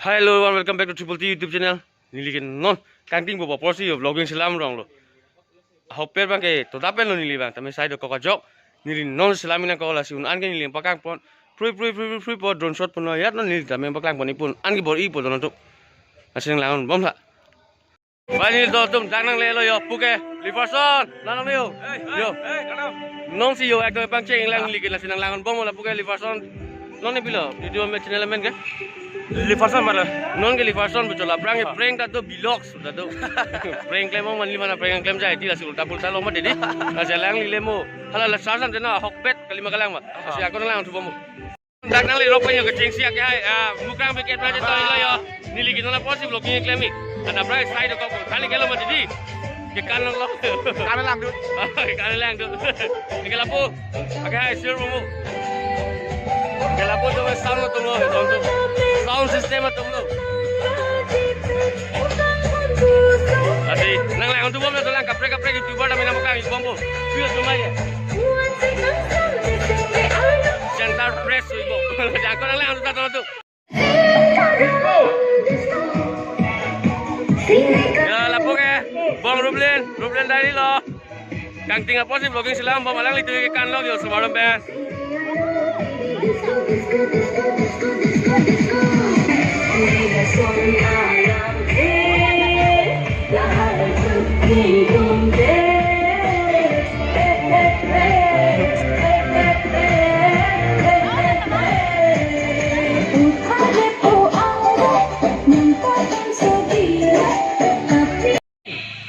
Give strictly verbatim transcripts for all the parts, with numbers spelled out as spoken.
Hi, hello everyone, welcome back to Triple T YouTube channel. Neli ke non kangting po apotsi yo vlogging selam rong lo. Ahokpet abang ke toda pen lo neli abang, tame sai dokok ajok. Neli non selam nangkok, lasi un-an ke neli paklang pon. Prui prui prui prui prui po, drone shot pon lo ajat non neli tame paklang pon-ik pon. An ke bor-i po don atum. Lasi nanglang-un bom tha. Bai neli do atum dak nanglelo yo, pu ke Liverson, nanglelo yo. Yo. Nonsi yo ekdom pangcheng lang neli ke, lasi nanglang-un bom lapu ke Liverson. Non ne pilo, YouTube amen, channel amen ke? Liverson mana? Non ke Liverson betul lah, prank, prank ta do vlogs ta do. Prank klem mo, mane mana prank klem jai, ti lasi ulta pulta lo ma dedi. Lasi alanglile mo. Hala la sarsan jena ahokpet kalima kalang ma. Lasi ako nanglang-un thu bom mo. Dak nangli rok pen yo kechengsi ake hai, ah, Mukrang biketlo je to ilo yo. Neli ke non apotsi vlogging klem-ik. Anta prai sai dokok, kali kelo ma dedi. Ke kan lo. Kan lang dut. Kan lang dut. Ke lapu. Ake hai sir mo. Ke lapu to sound atum lo, sound atum. Sound system atum lo. Lasi nanglang-un thu bom na, dolang kaprek kaprek YouTuber tame nangpaklang-ik bom po. Pilo atum aja. Center Fresh ibo. Jangko nanglang-un thu ta tu. Ya, lapu ke Bong Rublin, Rublin Diary lo. Kangting apotsi vlogging selam bom, alanglitum ke kan lo yo, semalam pen.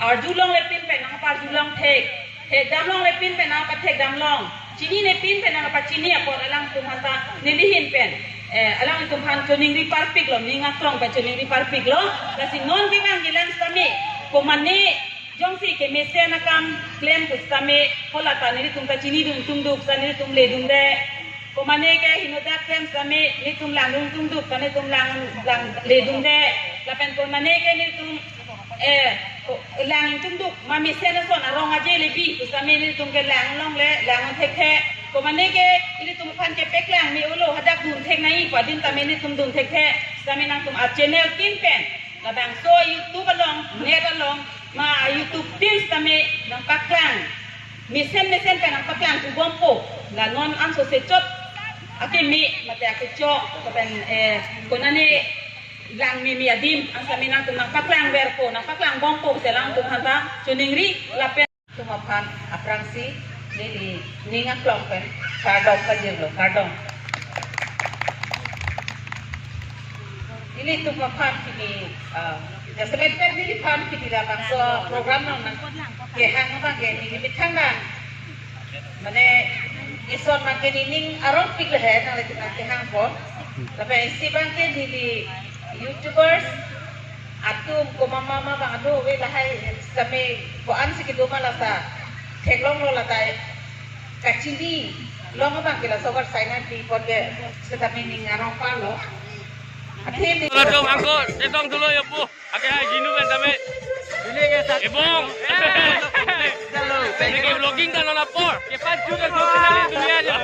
Arju longle pin pen nangparju long thek, thekdam longle pin pen nangpathekdam long, chinine pin pen nangpachini apot alangtum aphanta neli ahin pen, eh, alangtum aphan choningri parpik lo, ning aklong pen choningri parpik lo. Lasi non kevang kelang sitame, komane jongsi kemesen akam klem pu sitame, hala ta nelitum ta chinidun tum duk, ta nelitum ledunde. Komane ke henodak klem sitame nelitum langdun tum duk, ta nelitum lang, lang ledunde. Lapen komane ke nelitum, eh, ko-, lang tum duk, ma mesen ason arong aje le bi pu sitame nelitum ke lang longle, lang thekthe. Komane ke nelitum aphan kepaklang me-olo, hadak dun thek nangji pu adim tame nelitum dun thekthe. Sitame nangtum a-channel pin pen, labangso YouTube along, net along, ma YouTube team sitame nangpaklang. Mesen mesen pen nangpaklang thu bom po. La non an so se chot akeme mate akechok, lapen, eh, konane lang meme adim an sitame nangtum nangpaklang ver po, nangpaklang bom po, si alangtum aphanta choningri lapen tum aphan aphrangsi neli ning aklong pen kardom pajirlo, kardom. Nelitum aphan pini, ah, jasemet pen neliphan pini labangso program nang nangkehang abang ke neli methang nang. Mane ison abang ke nening arongpik le he nanglitum nangkehang po. Lapen isi abang ke neli YouTubers atum komat ma abang do ave lahai, sitame ko-ansi kedo ma lata theklonglo, lata kachini long abang ke laso avar sign up pi apot ke sitame ning arong palo. Athe ni latum angko chetong thulo yo pu. Ake hai Jinu pen tame. Ebong. Ini ke vlogging kan nona por. Ke panchu kan dunia aja.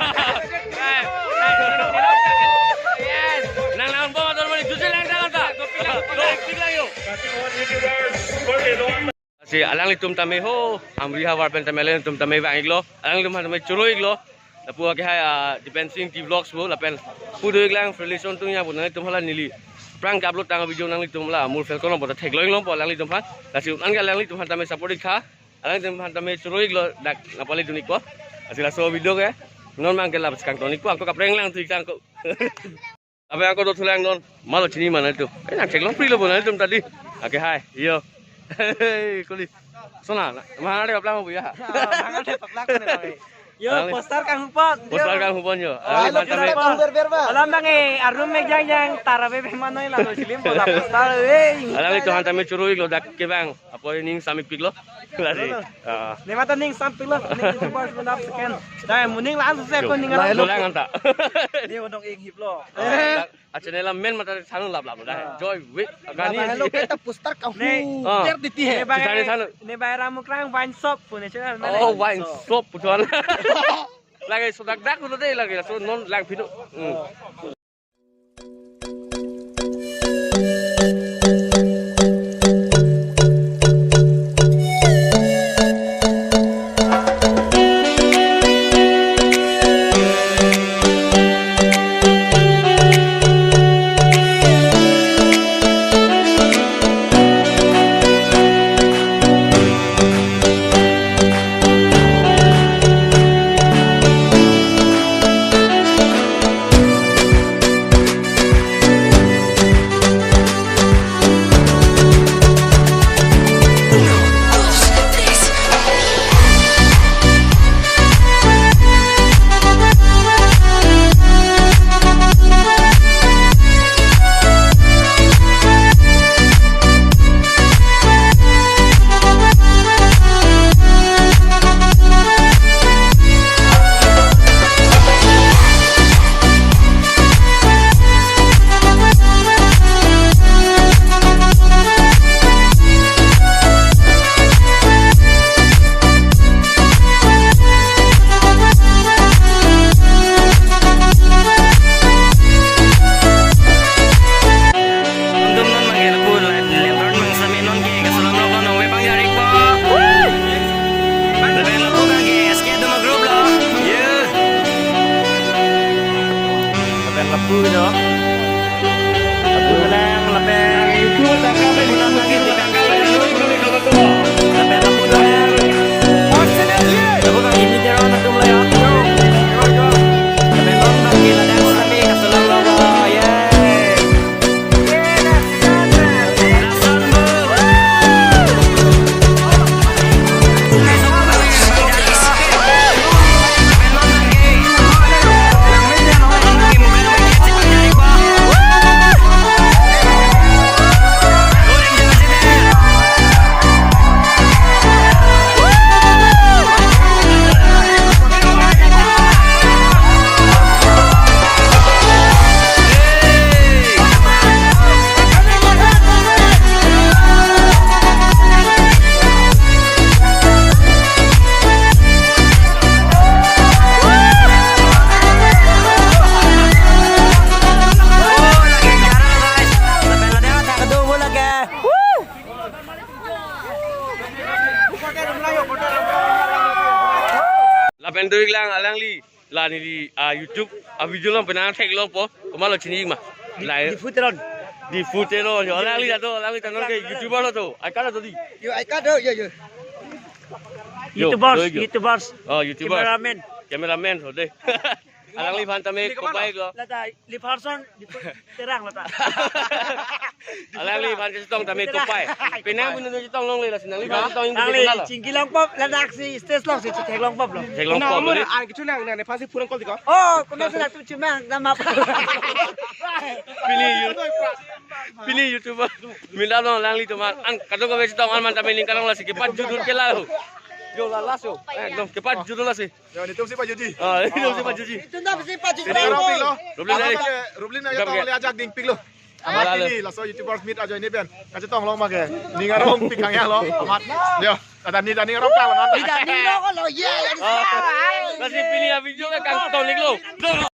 Nanglang bom ator mani jujur lang ta ta. Dopik lang yo. Si alanglitum tame ho, Amri havar pen tame alanglitum tame vang-iklo, alanglitum tame choro-iklo. Lapu ake hai, ah, Dipen Sing T Vlogs pu, lapen pu do-ik lang relation tung ya pu, nanglitum hala neli prank upload tang video nanglitum la mur fel kono bota theklong long po alanglitum aphan. Lasi un-an ke alanglitum aphan tame support-ik tha. Alanglitum aphan tame choro-iklo, dak nangpale dun-ik po. Lasi laso video ke non abang ke la chekangton-ik po, angko kaprek lang thu-ik tha angko. Abe angko do thulang non, malo chini mana itu. Eh, nang theklong pri lo bo nanglitum tadi. Ake hai, iyo. Kuli. Sona, mana ada paplang bu ya? Mana ada paplang ne, Bang. Yo, alang poster kanghu pon. Poster kanghu pon yo. Alang poster kanghu ber ber ba. Alam bang eh, arum me jang jang tarabe be manoi la lo chilim pola poster, eh. Alanglitum aphan tame choro-iklo dak kevang. Apot ning sam-ik piklo. Lasi. Ah. Ne mata ning sam piklo. Ning YouTuber sebentar second. Dai muning la ansu se ko ning. Lo lang anta. Ni odong ing hip lo. Ah, a channel amen mata sanu lap lap dah. Ah. Joy with Gani. Hello, kita poster kanghu. Ne. Ah. Ter diti hai. Ne bang. Sanu, sanu. Ne bang Ramukrang wine shop pu ne channel. Oh, wine shop pu tuan. Lagi sudah dak dulu deh lagi, so non lang pinu. Hmm. Abu jo. Abu lang lapen. Lapen abu lang. Abu kang ini jero natum lo ya. Lapen long bang kita dance tapi kaselam lo. Yeay. Lapen do-ik lang alangli. La neli, ah, YouTube, ah, video along penang theklongpo. Komatlo chini ma. Lai. Diphu Teron. Diphu Teron. Yo, alangli jado, alangli ta non ke YouTuber lo to. I-card lo to dei. Yo, I-card do, yo, yo. Yo, YouTubers, do-ik yo. YouTubers. Oh, YouTubers. Cameraman. Cameraman ho dei. Alangliphan tame kopai lo. Lata, lipharson, Terang lata. Alangliphan kachetong tame kopai. Penang punu chetong longle lasi nangliphan chetong ingkoi. Nangli kenal lo. Chingki longpo, ladak si stage along si chetheklongpo lo. Theklongpo lo. An kechenang nang nephan si purang kol diko. Oh, kena sudah tu cuma nama. Pini you-, pini YouTuber. Minta dong alangli atum an kadokave chetong an man tame ningkan lasi kepat judul ke la ho. Jo, la laso. Ekdom kepat judul lasi. Ya, netum si pajuji. Ah, netum si pajuji. Netum si pajuji. Ning arong pik lo. Rublin nai. Rublin nai. Rublin nai. Tong le ajak ding pik lo. Amat. Amat pini laso YouTubers meet ajoine pen kachetong long ma ke. Ning arong pik kang ya lo. Amat. Yo, ada ni, ada ning arong pik lo. Ni ada ning arong lo. Ye, ye. Ah. Lasi pini a-video ke kangtong-ik lo.